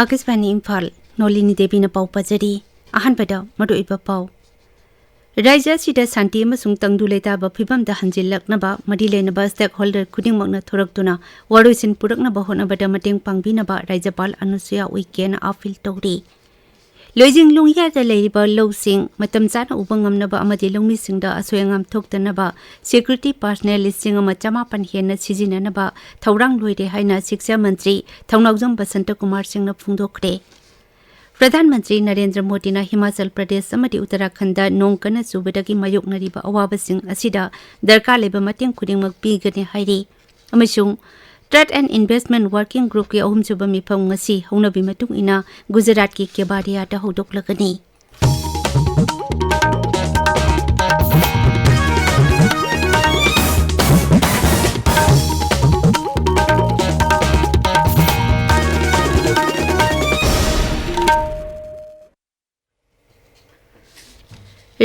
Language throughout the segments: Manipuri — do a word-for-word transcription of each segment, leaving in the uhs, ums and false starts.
ꯑꯥꯀꯥꯁꯕꯥꯅꯤ ꯏꯝꯐꯥꯜ, ꯅꯣꯂꯤꯅꯤ ꯗꯦꯕꯤꯅ ꯄꯥꯎ ꯄꯥꯖꯔꯤ꯫ ꯑꯍꯥꯟꯕꯗ ꯃꯔꯨꯑꯣꯏꯕ ꯄꯥꯎ꯫ ꯔꯥꯖ꯭ꯌ ꯑꯁꯤꯗ ꯁꯥꯟꯇꯤ ꯑꯃꯁꯨꯡ ꯇꯪꯗꯨ ꯂꯩꯇꯥꯕ ꯐꯤꯕꯝꯗ ꯍꯟꯖꯤꯜꯂꯛꯅꯕ ꯃꯔꯤ ꯂꯩꯅꯕ stakeholder ꯈꯨꯗꯤꯡꯃꯛꯅ ꯊꯣꯔꯛꯇꯨꯅ ꯋꯥꯔꯣꯏꯁꯤꯟ ꯄꯨꯔꯛꯅꯕ ꯍꯣꯠꯅꯕꯗ ꯃꯇꯦꯡ ꯄꯥꯡꯕꯤꯅꯕ ꯔꯥꯖ꯭ꯌꯄꯥꯜ ꯑꯅꯨꯁꯨꯌꯥ ꯎꯏꯀꯦꯅ ꯑꯥꯄꯤꯜ ꯇꯧꯔꯤ꯫ ꯂꯣꯏꯖꯤꯡ ꯂꯣꯡꯌꯥꯗ ꯂꯩꯔꯤꯕ ꯂꯧꯁꯤꯡ ꯃꯇꯝ ꯆꯥꯅ ꯎꯕ ꯉꯝꯅꯕ ꯑꯃꯗꯤ ꯂꯧꯃꯤꯁꯤꯡꯗ ꯑꯁꯣꯏ ꯑꯉꯥꯝ ꯊꯣꯛꯇꯅꯕ security personnel ꯂꯤꯁꯤꯡ ꯑꯃ ꯆꯃꯥꯄꯟ ꯍꯦꯟꯅ ꯁꯤꯖꯤꯟꯅꯅꯕ ꯊꯧꯔꯥꯡ ꯂꯣꯏꯔꯦ ꯍꯥꯏꯅ ꯁꯤꯛꯁꯥ ꯃꯟꯇ꯭ꯔꯤ ꯊꯧꯅꯥꯎꯖꯝ ꯕꯁꯟꯇ ꯀꯨꯃꯥꯔ ꯁꯤꯡꯅ ꯐꯣꯡꯗꯣꯛꯈ꯭ꯔꯦ꯫ ꯄ꯭ꯔꯙꯥꯟ ꯃꯟꯇ꯭ꯔꯤ ꯅꯔꯦꯟꯗ꯭ꯔ ꯃꯣꯗꯤꯅ ꯍꯤꯃꯥꯆꯜ ꯄ꯭ꯔꯗꯦꯁ ꯑꯃꯗꯤ ꯎꯠꯇꯔꯥꯈꯟꯗ ꯅꯣꯡ ꯀꯟꯅ ꯆꯨꯕꯗꯒꯤ ꯃꯥꯌꯣꯛꯅꯔꯤꯕ ꯑꯋꯥꯕꯁꯤꯡ ꯑꯁꯤꯗ ꯗꯔꯀꯥꯔ ꯂꯩꯕ ꯃꯇꯦꯡ ꯈꯨꯗꯤꯡꯃꯛ ꯄꯤꯒꯅꯤ ꯍꯥꯏꯔꯤ꯫ ꯑꯃꯁꯨꯡ Trade and Investment Working Groupꯀꯤ ꯑꯍꯨꯝꯁꯨꯕ ꯃꯤꯐꯝ ꯉꯁꯤ ꯍꯧꯅꯕꯤ ꯃꯇꯨꯡ ꯏꯟꯅ ꯒꯨꯖꯔꯥꯠꯀꯤ ꯀꯦꯕꯥꯗꯤꯌꯥꯗ ꯍꯧꯗꯣꯛꯂꯒꯅꯤ꯫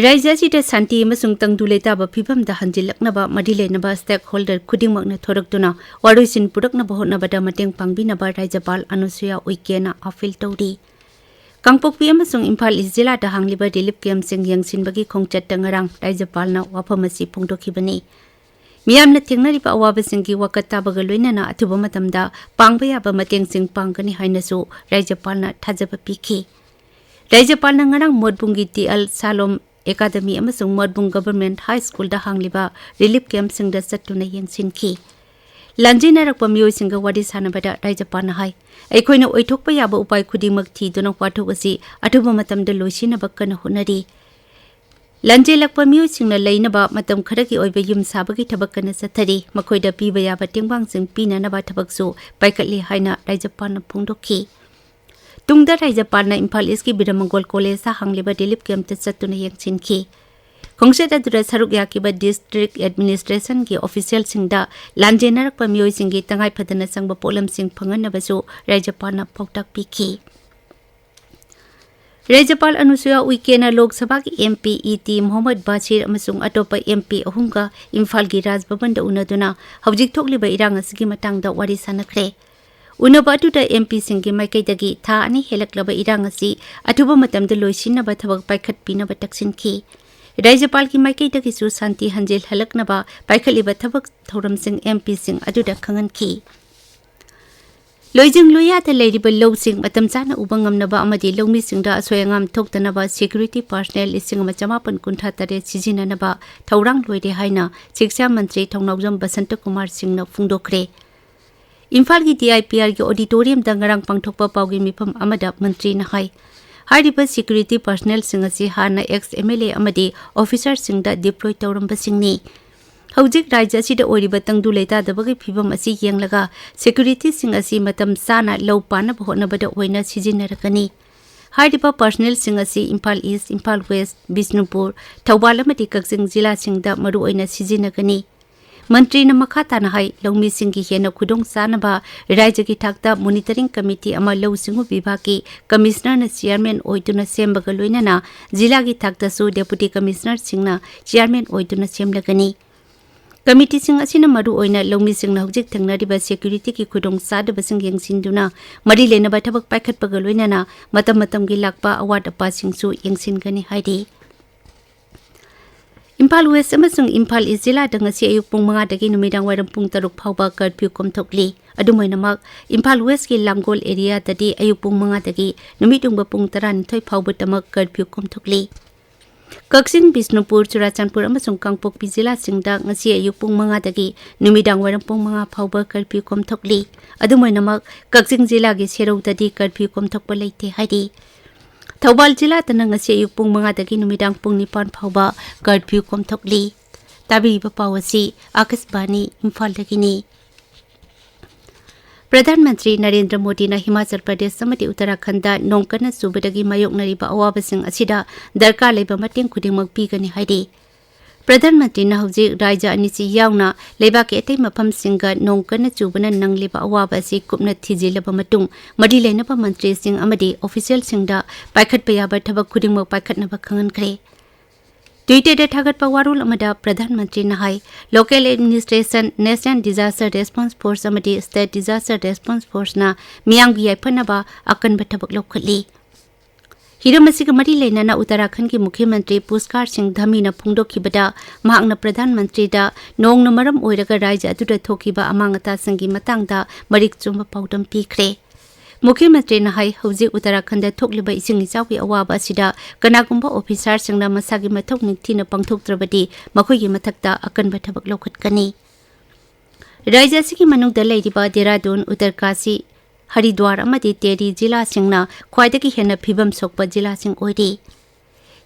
ꯔꯥꯖ꯭ꯌ ꯑꯁꯤꯗ ꯁꯥꯟꯇꯤ ꯑꯃꯁꯨꯡ ꯇꯪꯗꯨ ꯂꯩꯇꯥꯕ ꯐꯤꯕꯝꯗ ꯍꯟꯖꯤꯜꯂꯛꯅꯕ ꯃꯔꯤ ꯂꯩꯅꯕ stakeholder ꯈꯨꯗꯤꯡꯃꯛꯅ ꯊꯣꯔꯛꯇꯨꯅ ꯋꯥꯔꯣꯏꯁꯤꯟ ꯄꯨꯔꯛꯅꯕ ꯍꯣꯠꯅꯕꯗ ꯃꯇꯦꯡ ꯄꯥꯡꯕꯤꯅꯕ ꯔꯥꯖ꯭ꯌꯄꯥꯜ ꯑꯅꯨꯁꯨꯌꯥ ꯎꯏꯀꯦꯅ ꯑꯥꯄꯤꯜ ꯇꯧꯔꯤ꯫ ꯀꯥꯡꯄꯣꯛꯄꯤ ꯑꯃꯁꯨꯡ ꯏꯝꯐꯥꯜ ꯏꯁ ꯖꯤꯂꯥꯗ ꯍꯥꯡꯂꯤꯕ relief campꯁꯤꯡ ꯌꯦꯡꯁꯤꯟꯕꯒꯤ ꯈꯣꯡꯆꯠꯇ ꯉꯔꯥꯡ ꯔꯥꯖ꯭ꯌꯄꯥꯜꯅ ꯋꯥꯐꯝ ꯑꯁꯤ ꯐꯣꯡꯗꯣꯛꯈꯤꯕꯅꯤ꯫ ꯃꯤꯌꯥꯝꯅ ꯊꯦꯡꯅꯔꯤꯕ ꯑꯋꯥꯕꯁꯤꯡꯒꯤ ꯋꯥꯀꯠ ꯇꯥꯕꯒ ꯂꯣꯏꯅꯅ ꯑꯊꯨꯕ ꯃꯇꯝꯗ ꯄꯥꯡꯕ ꯌꯥꯕ ꯃꯇꯦꯡꯁꯤꯡ ꯄꯥꯡꯒꯅꯤ ꯍꯥꯏꯅꯁꯨ ꯔꯥꯖ꯭ꯌꯄꯥꯜꯅ ꯊꯥꯖꯕ ꯄꯤꯈꯤ꯫ ꯔꯥꯖ꯭ꯌꯄꯥꯜꯅ ꯉꯔꯥꯡ ꯃꯣꯠꯕꯨꯡꯒꯤ ꯇꯤ ꯑꯦꯜ ꯁꯥꯂꯣꯝ ꯑꯦꯀꯥꯗꯃꯤ ꯑꯃꯁꯨꯡ ꯃꯣꯠꯕꯨꯡ Government High Schoolꯗ ꯍꯥꯡꯂꯤꯕ relief campꯁꯤꯡꯗ ꯆꯠꯇꯨꯅ ꯌꯦꯡꯁꯤꯟꯈꯤ꯫ ꯂꯥꯟꯖꯦꯟꯅꯔꯛꯄ ꯃꯤꯑꯣꯏꯁꯤꯡꯒ ꯋꯥꯔꯤ ꯁꯥꯟꯅꯕꯗ ꯔꯥꯖ꯭ꯌꯄꯥꯜꯅ ꯍꯥꯏ, ꯑꯩꯈꯣꯏꯅ ꯑꯣꯏꯊꯣꯛꯄ ꯌꯥꯕ ꯎꯄꯥꯏ ꯈꯨꯗꯤꯡꯃꯛ ꯊꯤꯗꯨꯅ ꯋꯥꯊꯣꯛ ꯑꯁꯤ ꯑꯊꯨꯕ ꯃꯇꯝꯗ ꯂꯣꯏꯁꯤꯟꯅꯕ ꯀꯟꯅ ꯍꯣꯠꯅꯔꯤ꯫ ꯂꯥꯟꯖꯦꯜꯂꯛꯄ ꯃꯤꯑꯣꯏꯁꯤꯡꯅ ꯂꯩꯅꯕ ꯃꯇꯝ ꯈꯔꯒꯤ ꯑꯣꯏꯕ ꯌꯨꯝ ꯁꯥꯕꯒꯤ ꯊꯕꯛ ꯀꯟꯅ ꯆꯠꯊꯔꯤ꯫ ꯃꯈꯣꯏꯗ ꯄꯤꯕ ꯌꯥꯕ ꯇꯦꯡꯕꯥꯡꯁꯤꯡ ꯄꯤꯅꯅꯕ ꯊꯕꯛꯁꯨ ꯄꯥꯏꯈꯠꯂꯤ ꯍꯥꯏꯅ ꯔꯥꯖ꯭ꯌꯄꯥꯜꯅ ꯐꯣꯡꯗꯣꯛꯈꯤ꯫ ꯇꯨꯡꯗ ꯔꯥꯖ꯭ꯌꯄꯥꯜꯅ ꯏꯝꯐꯥꯜ ꯏꯁꯀꯤ ꯕꯤꯔꯃꯪꯒꯣꯜ ꯀꯣꯂꯦꯖꯇ ꯍꯥꯡꯂꯤꯕ relief campꯇ ꯆꯠꯇꯨꯅ ꯌꯦꯡꯁꯤꯟꯈꯤ꯫ ꯈꯣꯡꯆꯠ ꯑꯗꯨꯗ ꯁꯔꯨꯛ ꯌꯥꯈꯤꯕ district administrationꯒꯤ officialꯁꯤꯡꯗ ꯂꯥꯟꯖꯦꯟꯅꯔꯛꯄ ꯃꯤꯑꯣꯏꯁꯤꯡꯒꯤ ꯇꯉꯥꯏ ꯐꯗꯅ ꯆꯪꯕ ꯄꯣꯠꯂꯝꯁꯤꯡ ꯐꯪꯍꯟꯅꯕꯁꯨ ꯔꯥꯖ꯭ꯌꯄꯥꯜꯅ ꯄꯥꯎꯇꯥꯛ ꯄꯤꯈꯤ꯫ ꯔꯥꯖ꯭ꯌꯄꯥꯜ ꯑꯅꯨꯁꯨꯌꯥ ꯎꯏꯀꯦꯅ ꯂꯣꯛ ꯁꯚꯥꯒꯤ M P E T Mohammed Basheer ꯑꯃꯁꯨꯡ ꯑꯇꯣꯞꯄ ꯑꯦꯝ ꯄꯤ ꯑꯍꯨꯝꯒ ꯏꯝꯐꯥꯜꯒꯤ ꯔꯥꯖ ꯚꯕꯟꯗ ꯎꯅꯗꯨꯅ ꯍꯧꯖꯤꯛ ꯊꯣꯛꯂꯤꯕ ꯏꯔꯥꯡ ꯑꯁꯤꯒꯤ ꯃꯇꯥꯡꯗ ꯋꯥꯔꯤ ꯁꯥꯟꯅꯈ꯭ꯔꯦ꯫ ꯎꯅꯕ ꯑꯗꯨꯗ ꯑꯦꯝ ꯄꯤꯁꯤꯡꯒꯤ ꯃꯥꯏꯀꯩꯗꯒꯤ ꯊꯥ ꯑꯅꯤ ꯍꯦꯜꯂꯛꯂꯕ ꯏꯔꯥꯡ ꯑꯁꯤ ꯑꯊꯨꯕ ꯃꯇꯝꯗ ꯂꯣꯏꯁꯤꯟꯅꯕ ꯊꯕꯛ ꯄꯥꯏꯈꯠꯄꯤꯅꯕ ꯇꯛꯁꯤꯟꯈꯤ꯫ ꯔꯥꯖ꯭ꯌꯄꯥꯜꯒꯤ ꯃꯥꯏꯀꯩꯗꯒꯤꯁꯨ ꯁꯥꯟꯇꯤ ꯍꯟꯖꯤꯜꯍꯜꯂꯛꯅꯕ ꯄꯥꯏꯈꯠꯂꯤꯕ ꯊꯕꯛ ꯊꯧꯔꯝꯁꯤꯡ ꯑꯦꯝ ꯄꯤꯁꯤꯡ ꯑꯗꯨꯗ ꯈꯪꯍꯟꯈꯤ꯫ ꯂꯣꯏꯖꯤꯡ ꯂꯣꯏꯌꯥꯗ ꯂꯩꯔꯤꯕ ꯂꯧꯁꯤꯡ ꯃꯇꯝ ꯆꯥꯅ ꯎꯕ ꯉꯝꯅꯕ ꯑꯃꯗꯤ ꯂꯧꯃꯤꯁꯤꯡꯗ ꯑꯁꯣꯏ ꯑꯉꯥꯝ ꯊꯣꯛꯇꯅꯕ ꯁꯦꯀ꯭ꯌꯨꯔꯤꯇꯤ ꯄꯥꯔꯁꯅꯦꯜ ꯂꯤꯁꯤꯡ ꯑꯃ ꯆꯃꯥꯄꯟ ꯀꯨꯟꯊ꯭ꯔꯥ ꯇꯔꯦꯠ ꯁꯤꯖꯤꯟꯅꯅꯕ ꯊꯧꯔꯥꯡ ꯂꯣꯏꯔꯦ ꯍꯥꯏꯅ ꯁꯤꯛꯁꯥ ꯃꯟꯇ꯭ꯔꯤ ꯊꯧꯅꯥꯎꯖꯝ ꯕꯁꯟꯇ ꯀꯨꯃꯥꯔ ꯁꯤꯡꯅ ꯐꯣꯡꯗꯣꯛꯈ꯭ꯔꯦ꯫ ꯏꯝꯐꯥꯜꯒꯤ ꯗꯤ ꯑꯥꯏ ꯄꯤ ꯑꯥꯔꯒꯤ ꯑꯣꯗꯤꯇꯣꯔꯤꯌꯝꯗ ꯉꯔꯥꯡ ꯄꯥꯡꯊꯣꯛꯄ ꯄꯥꯎꯒꯤ ꯃꯤꯐꯝ ꯑꯃꯗ ꯃꯟꯇ꯭ꯔꯤꯅ ꯍꯥꯏ, ꯍꯥꯏꯔꯤꯕ ꯁꯦꯀ꯭ꯌꯨꯔꯤꯇꯤ ꯄꯥꯔꯁꯅꯦꯜꯁꯤꯡ ꯑꯁꯤ ꯍꯥꯟꯅ ꯑꯦꯛꯁ ꯑꯦꯝ ꯑꯦꯜ ꯑꯦ ꯑꯃꯗꯤ ꯑꯣꯐꯤꯁꯥꯔꯁꯤꯡꯗ ꯗꯤꯄ꯭ꯂꯣꯏ ꯇꯧꯔꯝꯕꯁꯤꯡꯅꯤ꯫ ꯍꯧꯖꯤꯛ ꯔꯥꯖ꯭ꯌ ꯑꯁꯤꯗ ꯑꯣꯏꯔꯤꯕ ꯇꯪꯗꯨ ꯂꯩꯇꯥꯗꯕꯒꯤ ꯐꯤꯚꯝ ꯑꯁꯤ ꯌꯦꯡꯂꯒ ꯁꯦꯀ꯭ꯌꯨꯔꯤꯇꯤꯁꯤꯡ ꯑꯁꯤ ꯃꯇꯝ ꯆꯥꯅ ꯂꯧ ꯄꯥꯟꯅꯕ ꯍꯣꯠꯅꯕꯗ ꯑꯣꯏꯅ ꯁꯤꯖꯤꯟꯅꯔꯒꯅꯤ꯫ ꯍꯥꯏꯔꯤꯕ ꯄꯥꯔꯁꯅꯦꯜꯁꯤꯡ ꯑꯁꯤ ꯏꯝꯐꯥꯜ ꯏꯁ, ꯏꯝꯐꯥꯜ ꯋꯦꯁ, ꯕꯤꯁꯅꯨꯄꯨꯔ, ꯊꯧꯕꯥꯜ ꯑꯃꯗꯤ ꯀꯛꯆꯤꯡ ꯖꯤꯂꯥꯁꯤꯡꯗ ꯃꯔꯨꯑꯣꯏꯅ ꯁꯤꯖꯤꯟꯅꯒꯅꯤ꯫ ꯃꯟꯇ꯭ꯔꯤꯅ ꯃꯈꯥ ꯇꯥꯅ ꯍꯥꯏ, ꯂꯧꯃꯤꯁꯤꯡꯒꯤ ꯍꯦꯟꯅ ꯈꯨꯗꯣꯡ ꯆꯥꯅꯕ ꯔꯥꯖ꯭ꯌꯒꯤ ꯊꯥꯛꯇ ꯃꯣꯅꯤꯇꯔꯤꯡ ꯀꯃꯤꯇꯤ ꯑꯃ ꯂꯧꯎ ꯁꯤꯡꯎ ꯕꯤꯚꯥꯒꯀꯤ ꯀꯃꯤꯁꯅꯔꯅ ꯆꯤꯌꯥꯔꯃꯦꯟ ꯑꯣꯏꯗꯨꯅ ꯁꯦꯝꯕꯒ ꯂꯣꯏꯅꯅ ꯖꯤꯂꯥꯒꯤ ꯊꯥꯛꯇꯁꯨ ꯗꯦꯄꯨꯇꯤ ꯀꯃꯤꯁꯅꯔꯁꯤꯡꯅ ꯆꯤꯌꯥꯔꯃꯦꯟ ꯑꯣꯏꯗꯨꯅ ꯁꯦꯝꯂꯒꯅꯤ꯫ ꯀꯃꯤꯇꯤꯁꯤꯡ ꯑꯁꯤꯅ ꯃꯔꯨꯑꯣꯏꯅ ꯂꯧꯃꯤꯁꯤꯡꯅ ꯍꯧꯖꯤꯛ ꯊꯦꯡꯅꯔꯤꯕ ꯁꯦꯀ꯭ꯌꯨꯔꯤꯇꯤꯒꯤ ꯈꯨꯗꯣꯡꯆꯥꯗꯕꯁꯤꯡ ꯌꯦꯡꯁꯤꯟꯗꯨꯅ ꯃꯔꯤ ꯂꯩꯅꯕ ꯊꯕꯛ ꯄꯥꯏꯈꯠꯄꯒ ꯂꯣꯏꯅꯅ ꯃꯇꯝ ꯃꯇꯝꯒꯤ ꯂꯥꯛꯄ ꯑꯋꯥꯠ ꯑꯄꯥꯁꯤꯡꯁꯨ ꯌꯦꯡꯁꯤꯟꯒꯅꯤ ꯍꯥꯏꯔꯤ꯫ ꯏꯝꯐꯥꯜ ꯋꯦꯁ ꯑꯃꯁꯨꯡ ꯏꯝꯐꯥꯜ ꯏꯁ ꯖꯤꯂꯥꯗ ꯉꯁꯤ ꯑꯌꯨꯛ ꯄꯨꯡ ꯃꯉꯥꯗꯒꯤ ꯅꯨꯃꯤꯗꯥꯡ ꯋꯥꯏꯔꯝ ꯄꯨꯡ ꯇꯔꯨꯛ ꯐꯥꯎꯕ ꯀꯔꯐ꯭ꯌꯨ ꯀꯣꯝꯊꯣꯛꯂꯤ꯫ ꯑꯗꯨꯝ ꯑꯣꯏꯅꯃꯛ, ꯏꯝꯐꯥꯜ ꯋꯦꯁꯀꯤ ꯂꯥꯡꯒꯣꯜ ꯑꯦꯔꯤꯌꯥꯗꯗꯤ ꯑꯌꯨꯛ ꯄꯨꯡ ꯃꯉꯥꯗꯒꯤ ꯅꯨꯃꯤꯠ ꯌꯨꯡꯕ ꯄꯨꯡ ꯇꯔꯥꯅꯤꯊꯣꯏ ꯐꯥꯎꯕꯗꯃꯛ ꯀꯔꯐ꯭ꯌꯨ ꯀꯣꯝꯊꯣꯛꯂꯤ꯫ ꯀꯛꯆꯤꯡ, ꯕꯤꯁꯅꯨꯄꯨꯔ, ꯆꯨꯔꯥꯆꯥꯟꯄꯨꯔ ꯑꯃꯁꯨꯡ ꯀꯥꯡꯄꯣꯛꯄꯤ ꯖꯤꯂꯥꯁꯤꯡꯗ ꯉꯁꯤ ꯑꯌꯨꯛ ꯄꯨꯡ ꯃꯉꯥꯗꯒꯤ ꯅꯨꯃꯤꯗꯥꯡ ꯋꯥꯏꯔꯝ ꯄꯨꯡ ꯃꯉꯥ ꯐꯥꯎꯕ ꯀꯔꯐ꯭ꯌꯨ ꯀꯣꯝꯊꯣꯛꯂꯤ꯫ ꯑꯗꯨꯝ ꯑꯣꯏꯅꯃꯛ, ꯀꯛꯆꯤꯡ ꯖꯤꯂꯥꯒꯤ ꯁꯦꯔꯧꯗꯗꯤ ꯀꯔꯐ꯭ꯌꯨ ꯀꯣꯝꯊꯣꯛꯄ ꯂꯩꯇꯦ ꯍꯥꯏꯔꯤ꯫ ꯊꯧꯕꯥꯜ ꯖꯤꯂꯥꯗꯅ ꯉꯁꯤ ꯑꯌꯨꯛ ꯄꯨꯡ ꯃꯉꯥꯗꯒꯤ ꯅꯨꯃꯤꯗꯥꯡ ꯄꯨꯡ ꯅꯤꯄꯥꯟ ꯐꯥꯎꯕ ꯀꯔꯐ꯭ꯌꯨ ꯀꯣꯝꯊꯣꯛꯂꯤ꯫ ꯇꯥꯕꯤꯔꯤꯕ ꯄꯥꯎ ꯑꯁꯤ ꯑꯥꯀꯥꯁꯕꯥꯅꯤ ꯏꯝꯐꯥꯜꯗꯒꯤꯅꯤ꯫ ꯄ꯭ꯔꯙꯥꯟ ꯃꯟꯇ꯭ꯔꯤ ꯅꯔꯦꯟꯗ꯭ꯔ ꯃꯣꯗꯤꯅ ꯍꯤꯃꯥꯆꯜ ꯄ꯭ꯔꯗꯦꯁ ꯑꯃꯗꯤ ꯎꯠꯇꯔꯥꯈꯟꯗꯗ ꯅꯣꯡ ꯀꯟꯅ ꯆꯨꯕꯗꯒꯤ ꯃꯥꯌꯣꯛꯅꯔꯤꯕ ꯑꯋꯥꯕꯁꯤꯡ ꯑꯁꯤꯗ ꯗꯔꯀꯥꯔ ꯂꯩꯕ ꯃꯇꯦꯡ ꯈꯨꯗꯤꯡꯃꯛ ꯄꯤꯒꯅꯤ ꯍꯥꯏꯔꯤ꯫ ꯄ꯭ꯔꯙꯥꯟ ꯃꯟꯇ꯭ꯔꯤꯅ ꯍꯧꯖꯤꯛ ꯔꯥꯖ꯭ꯌ ꯑꯅꯤꯁꯤ ꯌꯥꯎꯅ ꯂꯩꯕꯥꯛꯀꯤ ꯑꯇꯩ ꯃꯐꯝꯁꯤꯡꯒ ꯅꯣꯡ ꯀꯟꯅ ꯆꯨꯕꯅ ꯅꯪꯂꯤꯕ ꯑꯋꯥꯕ ꯑꯁꯤ ꯀꯨꯞꯅ ꯊꯤꯖꯤꯜꯂꯕ ꯃꯇꯨꯡ, ꯃꯔꯤ ꯂꯩꯅꯕ ꯃꯟꯇ꯭ꯔꯤꯁꯤꯡ ꯑꯃꯗꯤ ꯑꯣꯐꯤꯁꯤꯌꯦꯜꯁꯤꯡꯗ ꯄꯥꯏꯈꯠꯄ ꯌꯥꯕ ꯊꯕꯛ ꯈꯨꯗꯤꯡꯃꯛ ꯄꯥꯏꯈꯠꯅꯕ ꯈꯪꯍꯟꯈ꯭ꯔꯦ꯫ Twitter-ꯗ ꯊꯥꯒꯠꯄ ꯋꯥꯔꯣꯜ ꯑꯃꯗ ꯄ꯭ꯔꯙꯥꯟ ꯃꯟꯇ꯭ꯔꯤꯅ ꯍꯥꯏ, Local Administration, National Disaster Response Force ꯑꯃꯗꯤ State Disaster Response Force-ꯅ ꯃꯤꯌꯥꯝꯒꯤ ꯌꯥꯏꯐꯅꯕ ꯑꯀꯟꯕ ꯊꯕꯛ ꯂꯧꯈꯠꯂꯤ꯫ ꯍꯤꯔꯝ ꯑꯁꯤꯒ ꯃꯔꯤ ꯂꯩꯅꯅ ꯎꯠꯇꯔꯥꯈꯟꯗꯒꯤ ꯃꯨꯈ꯭ꯌ ꯃꯟꯇ꯭ꯔꯤ ꯄꯨꯁꯀꯥꯔ ꯁꯤꯡ ꯙꯃꯤꯅ ꯐꯣꯡꯗꯣꯛꯈꯤꯕꯗ, ꯃꯍꯥꯛꯅ ꯄ꯭ꯔꯙꯥꯟ ꯃꯟꯇ꯭ꯔꯤꯗ ꯅꯣꯡꯅ ꯃꯔꯝ ꯑꯣꯏꯔꯒ ꯔꯥꯖ꯭ꯌ ꯑꯗꯨꯗ ꯊꯣꯛꯈꯤꯕ ꯑꯃꯥꯡ ꯑꯇꯥꯁꯤꯡꯒꯤ ꯃꯇꯥꯡꯗ ꯃꯔꯤꯛ ꯆꯨꯝꯕ ꯄꯥꯎꯗꯝ ꯄꯤꯈ꯭ꯔꯦ꯫ ꯃꯨꯈ꯭ꯌ ꯃꯟꯇ꯭ꯔꯤꯅ ꯍꯥꯏ, ꯍꯧꯖꯤꯛ ꯎꯠꯇꯔꯥꯈꯟꯗꯗ ꯊꯣꯛꯂꯤꯕ ꯏꯁꯤꯡ ꯏꯆꯥꯎꯒꯤ ꯑꯋꯥꯕ ꯑꯁꯤꯗ ꯀꯅꯥꯒꯨꯝꯕ ꯑꯣꯐꯤꯁꯥꯔꯁꯤꯡꯅ ꯃꯁꯥꯒꯤ ꯃꯊꯧ ꯅꯤꯡꯊꯤꯅ ꯄꯥꯡꯊꯣꯛꯇ꯭ꯔꯕꯗꯤ ꯃꯈꯣꯏꯒꯤ ꯃꯊꯛꯇ ꯑꯀꯟꯕ ꯊꯕꯛ ꯂꯧꯈꯠꯀꯅꯤ꯫ ꯔꯥꯖ꯭ꯌ ꯑꯁꯤꯒꯤ ꯃꯅꯨꯡꯗ ꯂꯩꯔꯤꯕ ꯗꯦꯔꯥꯗꯨꯟ, ꯎꯠꯇꯔꯀꯥꯁꯤ, ꯍꯔꯤꯗ꯭ꯋꯥꯔ ꯑꯃꯗꯤ ꯇꯦꯔꯤ ꯖꯤꯂꯥꯁꯤꯡꯅ ꯈ꯭ꯋꯥꯏꯗꯒꯤ ꯍꯦꯟꯅ ꯐꯤꯕꯝ ꯁꯣꯛꯄ ꯖꯤꯂꯥꯁꯤꯡ ꯑꯣꯏꯔꯤ꯫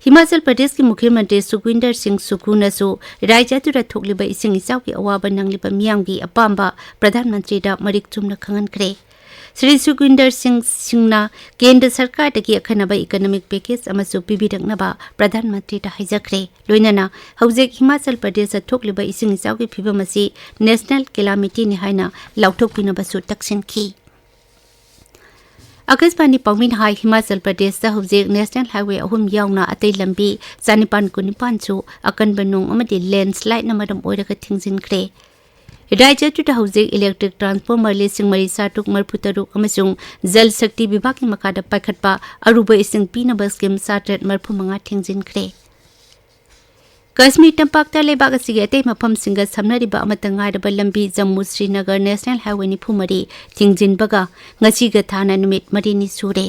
ꯍꯤꯃꯥꯆꯜ ꯄ꯭ꯔꯗꯦꯁꯀꯤ ꯃꯨꯈ꯭ꯌ ꯃꯟꯇ꯭ꯔꯤ ꯁꯨꯈꯋꯤꯟꯗꯔ ꯁꯤꯡ ꯁꯨꯈꯨꯅꯁꯨ ꯔꯥꯖ꯭ꯌ ꯑꯗꯨꯗ ꯊꯣꯛꯂꯤꯕ ꯏꯁꯤꯡ ꯏꯆꯥꯎꯒꯤ ꯑꯋꯥꯕ ꯅꯪꯂꯤꯕ ꯃꯤꯌꯥꯝꯒꯤ ꯑꯄꯥꯝꯕ ꯄ꯭ꯔꯙꯥꯟ ꯃꯟꯇ꯭ꯔꯤꯗ ꯃꯔꯤꯛ ꯆꯨꯝꯅ ꯈꯪꯍꯟꯈ꯭ꯔꯦ꯫ ꯁ꯭ꯔꯤ ꯁꯨꯈꯋꯤꯟꯗꯔ ꯁꯤꯡ ꯁꯤꯡꯅ ꯀꯦꯟꯗ꯭ꯔ ꯁꯔꯀꯥꯔꯗꯒꯤ ꯑꯈꯟꯅꯕ economic package ꯑꯃꯁꯨ ꯄꯤꯕꯤꯔꯛꯅꯕ ꯄ꯭ꯔꯙꯥꯟ ꯃꯟꯇ꯭ꯔꯤꯗ ꯍꯥꯏꯖꯈ꯭ꯔꯦ꯫ ꯂꯣꯏꯅꯅ ꯍꯧꯖꯤꯛ ꯍꯤꯃꯥꯆꯜ ꯄ꯭ꯔꯗꯦꯁꯇ ꯊꯣꯛꯂꯤꯕ ꯏꯁꯤꯡ ꯏꯆꯥꯎꯒꯤ ꯐꯤꯕꯝ ꯑꯁꯤ national calamity-ꯅꯤ ꯍꯥꯏꯅ ꯂꯥꯎꯊꯣꯛꯄꯤꯅꯕꯁꯨ ꯇꯛꯁꯤꯟꯈꯤ꯫ ꯑꯀꯥꯁꯕꯥꯅꯤ ꯄꯥꯎꯃꯤꯅ ꯍꯥꯏ, ꯍꯤꯃꯥꯆꯜ ꯄ꯭ꯔꯗꯦꯁꯇ ꯍꯧꯖꯤꯛ national highway ꯑꯍꯨꯝ ꯌꯥꯎꯅ ꯑꯇꯩ ꯂꯝꯕꯤ ꯆꯅꯤꯄꯥꯟ ꯀꯨꯟꯅꯤꯄꯥꯟꯁꯨ ꯑꯀꯟꯕ ꯅꯣꯡ ꯑꯃꯗꯤ landslide-ꯅ ꯃꯔꯝ ꯑꯣꯏꯔꯒ ꯊꯤꯡꯖꯤꯟꯈ꯭ꯔꯦ꯫ ꯔꯥꯖ꯭ꯌ ꯑꯗꯨꯗ ꯍꯧꯖꯤꯛ electric transformer ꯂꯤꯁꯤꯡ ꯃꯔꯤ ꯆꯥꯇ꯭ꯔꯨꯛ ꯃꯔꯤꯐꯨ ꯇꯔꯨꯛ ꯑꯃꯁꯨꯡ ꯖꯜ ꯁꯛꯇꯤ ꯚꯤꯚꯥꯒꯀꯤ ꯃꯈꯥꯗ ꯄꯥꯏꯈꯠꯄ ꯑꯔꯨꯕ ꯏꯁꯤꯡ ꯄꯤꯅꯕ scheme ꯆꯥꯇ꯭ꯔꯦꯠ ꯃꯔꯤꯐꯨ ꯃꯉꯥ ꯊꯤꯡꯖꯤꯟꯈ꯭ꯔꯦ꯫ ꯀꯥꯁꯃꯤꯔ ꯇꯝꯄꯥꯛꯇ ꯂꯩꯕꯥꯛ ꯑꯁꯤꯒꯤ ꯑꯇꯩ ꯃꯐꯝꯁꯤꯡꯒ ꯁꯝꯅꯔꯤꯕ ꯑꯃꯠꯇ ꯉꯥꯏꯔꯕ ꯂꯝꯕꯤ ꯖꯝꯃꯨ ꯁ꯭ꯔꯤꯅꯒꯔ national highway ꯅꯤꯐꯨ ꯃꯔꯤ ꯊꯤꯡꯖꯤꯟꯕꯒ ꯉꯁꯤꯒ ꯊꯥꯅ ꯅꯨꯃꯤꯠ ꯃꯔꯤꯅꯤ ꯁꯨꯔꯦ꯫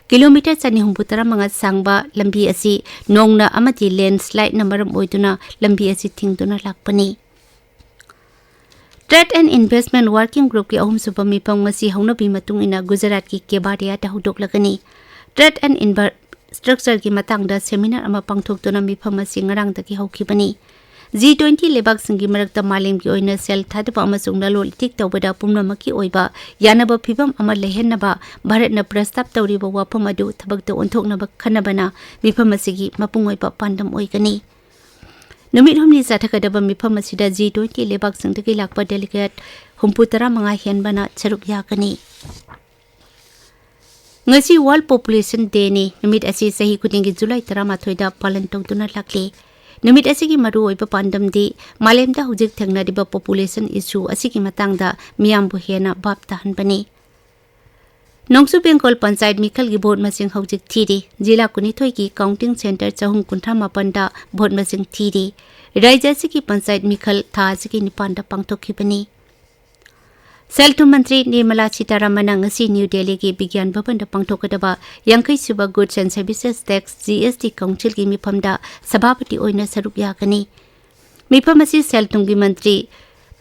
ꯀꯤꯂꯣꯃꯤꯇꯔ ꯆꯅꯤ ꯍꯨꯝꯐꯨ ꯇꯔꯥꯃꯉꯥ ꯁꯥꯡꯕ ꯂꯝꯕꯤ ꯑꯁꯤ ꯅꯣꯡꯅ ꯑꯃꯗꯤ landslide-ꯅ ꯃꯔꯝ ꯑꯣꯏꯗꯨꯅ ꯂꯝꯕꯤ ꯑꯁꯤ ꯊꯤꯡꯗꯨꯅ ꯂꯥꯛꯄꯅꯤ꯫ Trade and Investment Working Group-ꯀꯤ ꯑꯍꯨꯝꯁꯨꯕ ꯃꯤꯐꯝ ꯉꯁꯤ ꯍꯧꯅꯕꯤ ꯃꯇꯨꯡ ꯏꯟꯅ ꯒꯨꯖꯔꯥꯠꯀꯤ ꯀꯦꯕꯥꯗꯤꯌꯥꯗ ꯍꯧꯗꯣꯛꯂꯒꯅꯤ꯫ Trade and Infrastructure-ꯒꯤ ꯃꯇꯥꯡꯗ seminar ꯑꯃ ꯄꯥꯡꯊꯣꯛꯇꯨꯅ ꯃꯤꯐꯝ ꯑꯁꯤ ꯉꯔꯥꯡꯗꯒꯤ ꯍꯧꯈꯤꯕꯅꯤ꯫ G twenty ꯂꯩꯕꯥꯛꯁꯤꯡꯒꯤ ꯃꯔꯛꯇ ꯃꯥꯂꯦꯝꯒꯤ ꯑꯣꯏꯅ ꯁꯦꯜ ꯊꯥꯗꯕ ꯑꯃꯁꯨꯡ ꯂꯂꯣꯟ ꯏꯇꯤꯛ ꯇꯧꯕꯗ ꯄꯨꯝꯅꯃꯛꯀꯤ ꯑꯣꯏꯕ ꯌꯥꯅꯕ ꯐꯤꯚꯝ ꯑꯃ ꯂꯩꯍꯟꯅꯕ ꯚꯥꯔꯠꯅ ꯄ꯭ꯔꯁꯇꯥꯞ ꯇꯧꯔꯤꯕ ꯋꯥꯐꯝ ꯑꯗꯨ ꯊꯕꯛꯇ ꯑꯣꯟꯊꯣꯛꯅꯕ ꯈꯟꯅꯕꯅ ꯃꯤꯐꯝ ꯑꯁꯤꯒꯤ ꯃꯄꯨꯡ ꯑꯣꯏꯕ ꯄꯥꯟꯗꯝ ꯑꯣꯏꯒꯅꯤ꯫ ꯅꯨꯃꯤꯠ ꯍꯨꯝꯅꯤ ꯆꯠꯊꯒꯗꯕ ꯃꯤꯐꯝ ꯑꯁꯤꯗ G twenty ꯂꯩꯕꯥꯛꯁꯤꯡꯗꯒꯤ ꯂꯥꯛꯄ delegate ꯍꯨꯝꯐꯨ ꯇꯔꯥꯃꯉꯥ ꯍꯦꯟꯕꯅ ꯁꯔꯨꯛ ꯌꯥꯒꯅꯤ꯫ ꯉꯁꯤ World Population Day-ꯅꯤ꯫ ꯅꯨꯃꯤꯠ ꯑꯁꯤ ꯆꯍꯤ ꯈꯨꯗꯤꯡꯒꯤ ꯖꯨꯂꯥꯏ ꯇꯔꯥꯃꯥꯊꯣꯏꯗ ꯄꯥꯂꯟ ꯇꯧꯗꯨꯅ ꯂꯥꯛꯂꯤ꯫ ꯅꯨꯃꯤꯠ ꯑꯁꯤꯒꯤ ꯃꯔꯨꯑꯣꯏꯕ ꯄꯥꯟꯗꯝꯗꯤ ꯃꯥꯂꯦꯝꯗ ꯍꯧꯖꯤꯛ ꯊꯦꯡꯅꯔꯤꯕ population issue ꯑꯁꯤꯒꯤ ꯃꯇꯥꯡꯗ ꯃꯤꯌꯥꯝꯕꯨ ꯍꯦꯟꯅ ꯚꯥꯞ ꯇꯥꯍꯟꯕꯅꯤ꯫ ꯅꯣꯡꯆꯨ ꯕꯦꯡꯒꯣꯜ ꯄꯟꯆꯥꯌꯠ ꯃꯤꯈꯜꯒꯤ ꯚꯣꯠ ꯃꯁꯤꯡ ꯍꯧꯖꯤꯛ ꯊꯤꯔꯤ꯫ ꯖꯤꯂꯥ ꯀꯨꯟꯅꯤꯊꯣꯏꯒꯤ counting centre ꯆꯍꯨꯝ ꯀꯨꯟꯊ꯭ꯔꯥ ꯃꯥꯄꯟꯗ ꯚꯣꯠ ꯃꯁꯤꯡ ꯊꯤꯔꯤ꯫ ꯔꯥꯖ꯭ꯌ ꯑꯁꯤꯒꯤ ꯄꯟꯆꯥꯌꯠ ꯃꯤꯈꯜ ꯊꯥ ꯑꯁꯤꯒꯤ ꯅꯤꯄꯥꯟꯗ ꯄꯥꯡꯊꯣꯛꯈꯤꯕꯅꯤ꯫ ꯁꯦꯜ ꯊꯨꯝ ꯃꯟꯇ꯭ꯔꯤ ꯅꯤꯔꯃꯂꯥ ꯁꯤꯇꯥꯔꯥꯃꯟꯅ ꯉꯁꯤ ꯅ꯭ꯌꯨ ꯗꯦꯜꯂꯤꯒꯤ ꯕꯤꯒ꯭ꯌꯥꯟ ꯚꯕꯟꯗ ꯄꯥꯡꯊꯣꯛꯀꯗꯕ ꯌꯥꯡꯈꯩ ꯁꯨꯕ Goods and Services Tax, G S T, councilꯒꯤ ꯃꯤꯐꯝꯗ ꯁꯚꯥꯄꯇꯤ ꯑꯣꯏꯅ ꯁꯔꯨꯛ ꯌꯥꯒꯅꯤ꯫ ꯃꯤꯐꯝ ꯑꯁꯤ ꯁꯦꯜ ꯊꯨꯝꯒꯤ ꯃꯟꯇ꯭ꯔꯤ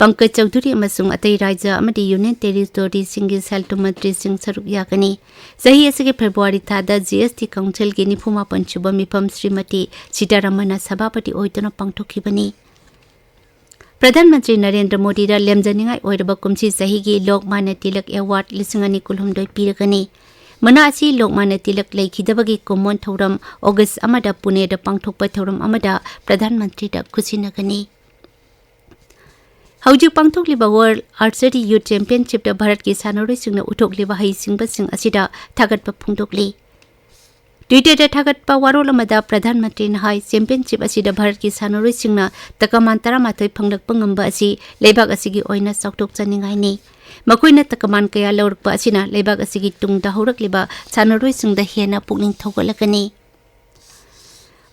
ꯄꯪꯀꯖ ꯆꯧꯙꯨꯔꯤ ꯑꯃꯁꯨꯡ ꯑꯇꯩ ꯔꯥꯖ꯭ꯌ ꯑꯃꯗꯤ union territoryꯁꯤꯡꯒꯤ ꯁꯦꯜ ꯊꯨꯝ ꯃꯟꯇ꯭ꯔꯤꯁꯤꯡ ꯁꯔꯨꯛ ꯌꯥꯒꯅꯤ꯫ ꯆꯍꯤ ꯑꯁꯤꯒꯤ ꯐꯦꯕ꯭ꯔꯨꯋꯥꯔꯤ ꯊꯥꯗ G S T councilꯒꯤ ꯅꯤꯐꯨ ꯃꯥꯄꯟ ꯁꯨꯕ ꯃꯤꯐꯝ ꯁ꯭ꯔꯤꯃꯇꯤ ꯁꯤꯇꯥꯔꯥꯃꯟꯅ ꯁꯚꯥꯄꯇꯤ ꯑꯣꯏꯗꯨꯅ ꯄꯥꯡꯊꯣꯛꯈꯤꯕꯅꯤ꯫ ꯄ꯭ꯔꯙꯥꯟ ꯃꯟꯇ꯭ꯔꯤ ꯅꯔꯦꯟꯗ꯭ꯔ ꯃꯣꯗꯤꯗ ꯂꯦꯝꯖꯅꯤꯡꯉꯥꯏ ꯑꯣꯏꯔꯕ ꯀꯨꯝꯁꯤ ꯆꯍꯤꯒꯤ ꯂꯣꯛꯃꯥꯟꯌ ꯇꯤꯂꯛ Award ꯂꯤꯁꯤꯡ ꯑꯅꯤ ꯀꯨꯟꯍꯨꯝꯗꯣꯏ ꯄꯤꯔꯒꯅꯤ꯫ ꯃꯅꯥ ꯑꯁꯤ ꯂꯣꯛꯃꯥꯟꯌ ꯇꯤꯂꯛ ꯂꯩꯈꯤꯗꯕꯒꯤ ꯀꯨꯝꯑꯣꯟ ꯊꯧꯔꯝ ꯑꯣꯒꯁ ꯑꯃꯗ ꯄꯨꯅꯦꯗ ꯄꯥꯡꯊꯣꯛꯄ ꯊꯧꯔꯝ ꯑꯃꯗ ꯄ꯭ꯔꯙꯥꯟ ꯃꯟꯇ꯭ꯔꯤꯗ ꯈꯨꯠꯁꯤꯟꯅꯒꯅꯤ꯫ ꯍꯧꯖꯤꯛ ꯄꯥꯡꯊꯣꯛꯂꯤꯕ World Archery Youth Championshipꯇ ꯚꯥꯔꯠꯀꯤ ꯁꯥꯟꯅꯔꯣꯏꯁꯤꯡꯅ ꯎꯠꯊꯣꯛꯂꯤꯕ ꯍꯩꯁꯤꯡꯕꯁꯤꯡ ꯑꯁꯤꯗ ꯊꯥꯒꯠꯄ ꯐꯣꯡꯗꯣꯛꯂꯤ꯫ Twitterꯗ ꯊꯥꯒꯠꯄ ꯋꯥꯔꯣꯜ ꯑꯃꯗ ꯄ꯭ꯔꯙꯥꯟ ꯃꯟꯇ꯭ꯔꯤꯅ ꯍꯥꯏ, championship ꯑꯁꯤꯗ ꯚꯥꯔꯠꯀꯤ ꯁꯥꯟꯅꯔꯣꯏꯁꯤꯡꯅ ꯇꯀꯃꯥꯟ ꯇꯔꯥꯃꯥꯊꯣꯏ ꯐꯪꯂꯛꯄ ꯉꯝꯕ ꯑꯁꯤ ꯂꯩꯕꯥꯛ ꯑꯁꯤꯒꯤ ꯑꯣꯏꯅ ꯆꯥꯎꯊꯣꯛꯆꯅꯤꯡꯉꯥꯏꯅꯤ꯫ ꯃꯈꯣꯏꯅ ꯇꯀꯃꯥꯟ ꯀꯌꯥ ꯂꯧꯔꯛꯄ ꯑꯁꯤꯅ ꯂꯩꯕꯥꯛ ꯑꯁꯤꯒꯤ ꯇꯨꯡꯗ ꯍꯧꯔꯛꯂꯤꯕ ꯁꯥꯟꯅꯔꯣꯏꯁꯤꯡꯗ ꯍꯦꯟꯅ ꯄꯨꯛꯅꯤꯡ ꯊꯧꯒꯠꯂꯛꯀꯅꯤ꯫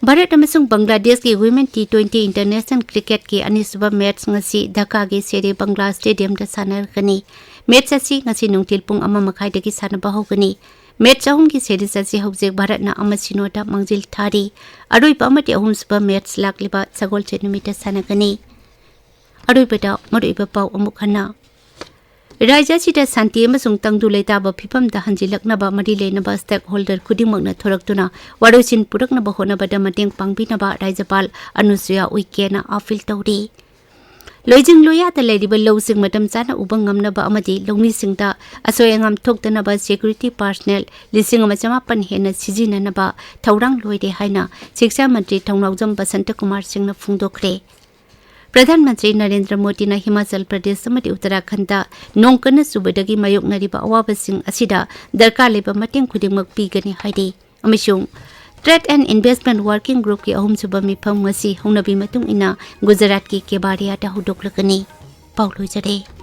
ꯚꯥꯔꯠ ꯑꯃꯁꯨꯡ ꯕꯪꯒ꯭ꯂꯥꯗꯦꯁꯀꯤ Women T twenty International Cricketꯀꯤ ꯑꯅꯤꯁꯨꯕ match ꯉꯁꯤ ꯙꯥꯀꯥꯒꯤ ꯁꯦꯔꯦ ꯕꯪꯒ꯭ꯂꯥ Stadiumꯗ ꯁꯥꯟꯅꯔꯛꯀꯅꯤ꯫ Match ꯑꯁꯤ ꯉꯁꯤ ꯅꯨꯡꯊꯤꯜ ꯄꯨꯡ ꯑꯃ ꯃꯈꯥꯏꯗꯒꯤ ꯁꯥꯟꯅꯕ ꯍꯧꯒꯅꯤ꯫ Match ꯑꯍꯨꯝꯒꯤ series ꯑꯁꯤ ꯍꯧꯖꯤꯛ ꯚꯥꯔꯠꯅ ꯑꯃ ꯁꯤꯅꯣꯗ ꯃꯥꯡꯖꯤꯜ ꯊꯥꯔꯤ꯫ ꯑꯔꯣꯏꯕ ꯑꯃꯗꯤ ꯑꯍꯨꯝꯁꯨꯕ match ꯂꯥꯛꯂꯤꯕ ꯁꯒꯣꯜꯁꯦꯟ ꯅꯨꯃꯤꯠꯇ ꯁꯥꯟꯅꯒꯅꯤ꯫ ꯑꯔꯣꯏꯕꯗ ꯃꯔꯨꯑꯣꯏꯕ ꯄꯥꯎ ꯑꯃꯨꯛ ꯍꯟꯅ꯫ ꯔꯥꯖ꯭ꯌ ꯑꯁꯤꯗ ꯁꯥꯟꯇꯤ ꯑꯃꯁꯨꯡ ꯇꯪꯗꯨ ꯂꯩꯇꯥꯕ ꯐꯤꯕꯝꯗ ꯍꯟꯖꯤꯜꯂꯛꯅꯕ ꯃꯔꯤ ꯂꯩꯅꯕ stakeholder ꯈꯨꯗꯤꯡꯃꯛꯅ ꯊꯣꯔꯛꯇꯨꯅ ꯋꯥꯔꯣꯏꯁꯤꯟ ꯄꯨꯔꯛꯅꯕ ꯍꯣꯠꯅꯕꯗ ꯃꯇꯦꯡ ꯄꯥꯡꯕꯤꯅꯕ ꯔꯥꯖ꯭ꯌꯄꯥꯜ ꯑꯅꯨꯁꯨꯌꯥ ꯎꯏꯀꯦꯅ appeal ꯇꯧꯔꯤ꯫ ꯂꯣꯏꯖꯤꯡ ꯂꯣꯏꯌꯥꯗ ꯂꯩꯔꯤꯕ ꯂꯧꯁꯤꯡ ꯃꯇꯝ ꯆꯥꯅ ꯎꯕ ꯉꯝꯅꯕ ꯑꯃꯗꯤ ꯂꯧꯃꯤꯁꯤꯡꯗ ꯑꯁꯣꯏ ꯑꯉꯥꯝ ꯊꯣꯛꯇꯅꯕ security personnel ꯂꯤꯁꯤꯡ ꯑꯃ ꯆꯃꯥꯄꯟ ꯍꯦꯟꯅ ꯁꯤꯖꯤꯟꯅꯅꯕ ꯊꯧꯔꯥꯡ ꯂꯣꯏꯔꯦ ꯍꯥꯏꯅ ꯁꯤꯛꯁꯥ ꯃꯟꯇ꯭ꯔꯤ ꯊꯧꯅꯥꯎꯖꯝ ꯕꯁꯟꯇ ꯀꯨꯃꯥꯔ ꯁꯤꯡꯅ ꯐꯣꯡꯗꯣꯛꯈ꯭ꯔꯦ꯫ ꯄ꯭ꯔꯙꯥꯟ ꯃꯟꯇ꯭ꯔꯤ ꯅꯔꯦꯟꯗ꯭ꯔ ꯃꯣꯗꯤꯅ ꯍꯤꯃꯥꯆꯜ ꯄ꯭ꯔꯗꯦꯁ ꯑꯃꯗꯤ ꯎꯠꯇꯔꯥꯈꯟꯗ ꯅꯣꯡ ꯀꯟꯅ ꯆꯨꯕꯗꯒꯤ ꯃꯥꯌꯣꯛꯅꯔꯤꯕ ꯑꯋꯥꯕꯁꯤꯡ ꯑꯁꯤꯗ ꯗꯔꯀꯥꯔ ꯂꯩꯕ ꯃꯇꯦꯡ ꯈꯨꯗꯤꯡꯃꯛ ꯄꯤꯒꯅꯤ ꯍꯥꯏꯔꯤ꯫ ꯑꯃꯁꯨꯡ Trade and Investment Working Groupꯀꯤ ꯑꯍꯨꯝꯁꯨꯕ ꯃꯤꯐꯝ ꯉꯁꯤ ꯍꯧꯅꯕꯤ ꯃꯇꯨꯡ ꯏꯟꯅ ꯒꯨꯖꯔꯥꯠꯀꯤ ꯀꯦꯕꯥꯔꯤꯌꯥꯗ ꯍꯧꯗꯣꯛꯂꯒꯅꯤ꯫ ꯄꯥꯎ ꯂꯣꯏꯖꯔꯦ꯫